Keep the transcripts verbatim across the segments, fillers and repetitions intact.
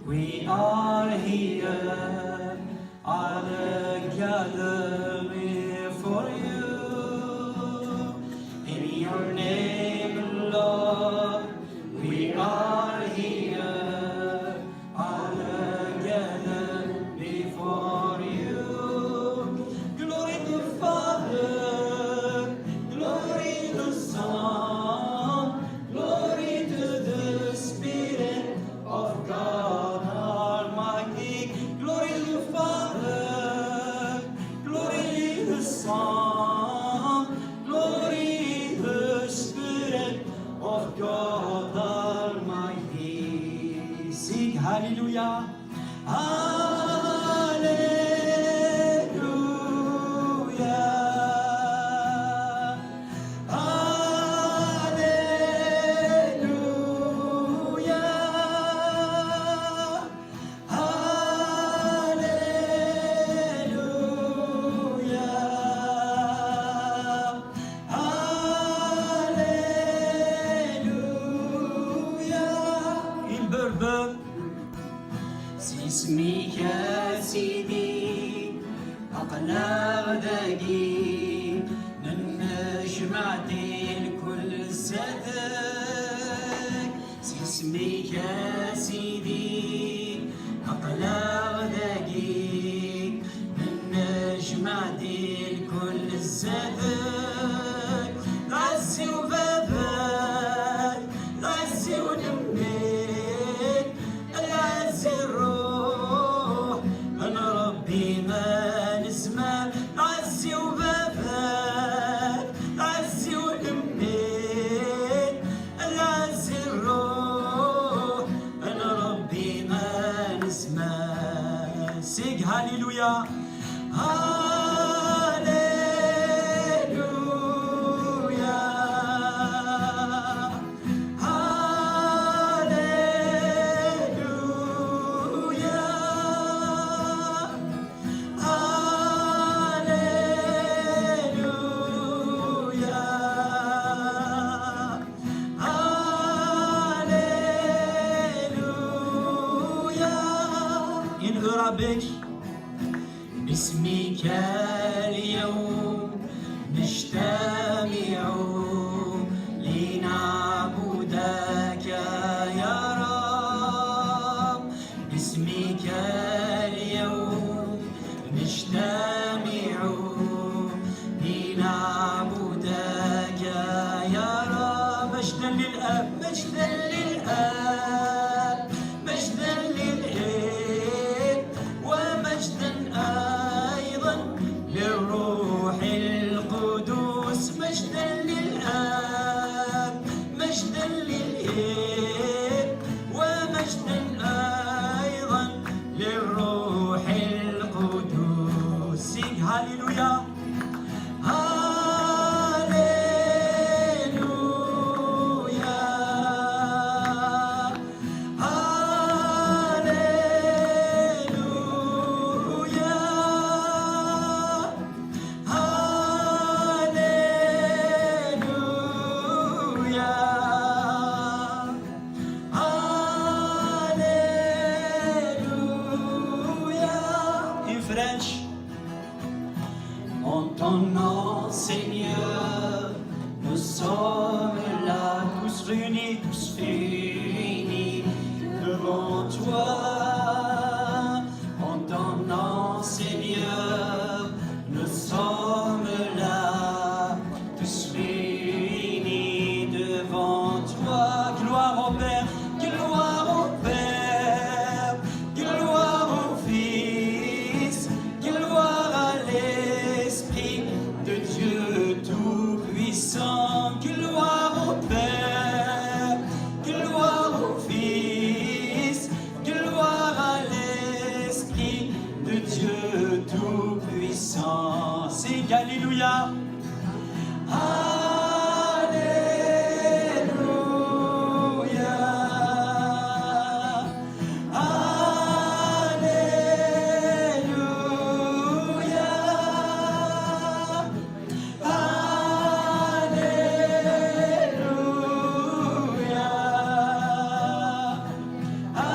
We are here all together before you. In your name, Lord, we are here all together before you. Glory to Father, glory to Son, glory to the Spirit of God Almighty. Glory to Father, glory to Son, glory to Spirit of God Almighty. Sing Hallelujah. Hallelujah. Hallelujah. Hallelujah. Hallelujah. In Berber. S isem-ik a Sidi, aql-aɣ dagi, nennejmaɛ di lkull zdat-k. S isem-ik a Sidi, aql-aɣ dagi, nennejmaɛ di lkull zdat-k. Lɛezz-iw baba-k, lɛezz-iw n mmi-k, lɛezz i ṛṛuḥ n Ṛebbi ma nezmer. Lɛezz-iw baba-k, lɛezz-iw n mmi-k, lɛezz i ṛṛuḥ n Ṛebbi ma nezmer. Sing Hallelujah. Hallelujah. Hallelujah. Hallelujah. Hallelujah. In Arabic. باسمك اليوم نجتمع لنعبدك يا رب. باسمك اليوم نجتمع لنعبدك يا رب. مجدا للآب، مجدا للآب، مجدا للآب، ومجدا أيضا للروح القدس. مجدا للآب، مجدا للآب، ومجدا أيضا للروح القدس. Sing Hallelujah. Hallelujah. Hallelujah. Hallelujah. Hallelujah. In French. En ton nom, Seigneur, nous sommes là, tous réunis, tous réunis devant toi. En ton nom, Seigneur, nous sommes là, tous réunis devant toi. Gloire au Père, gloire au Père, gloire au Fils, gloire à l'Esprit de Dieu Tout-Puissant. Gloire au Père, gloire au Fils, gloire à l'Esprit de Dieu Tout-Puissant. Sing Alléluia. Alléluia. Alléluia. Alléluia.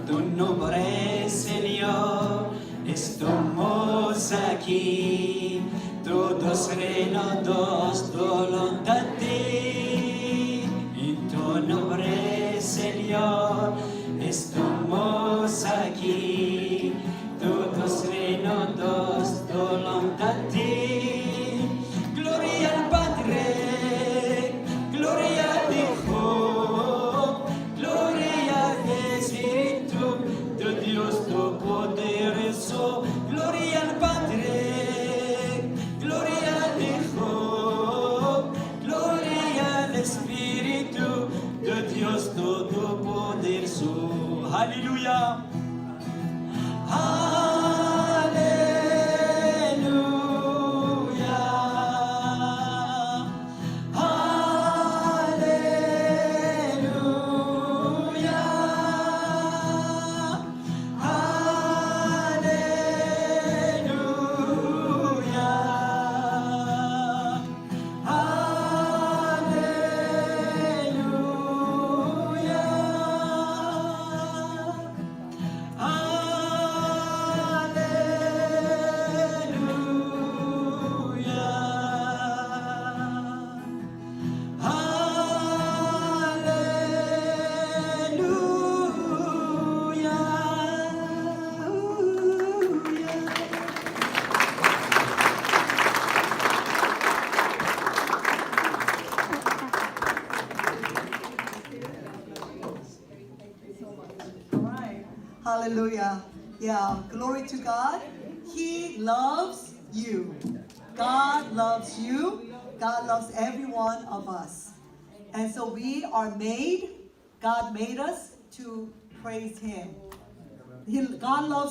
Tu nombre, Señor, es tu voz aquí, todos renados dolor a ti. En tu nombre, Señor, es tu voz aquí, todos renados dolor a ti. Gloria al Padre, gloria al Hijo, gloria al Espíritu de Dios Todopoderoso. Gloria al Padre, gloria al Hijo, gloria al Espíritu de Dios Todopoderoso. Aleluya. Aleluya. Aleluya. Aleluya. Aleluya. Aleluya. Aleluya. All right. Hallelujah. Yeah, glory to God. He loves you. God loves you. God loves every one of us. And so we are made, God made us to praise Him. He, God loves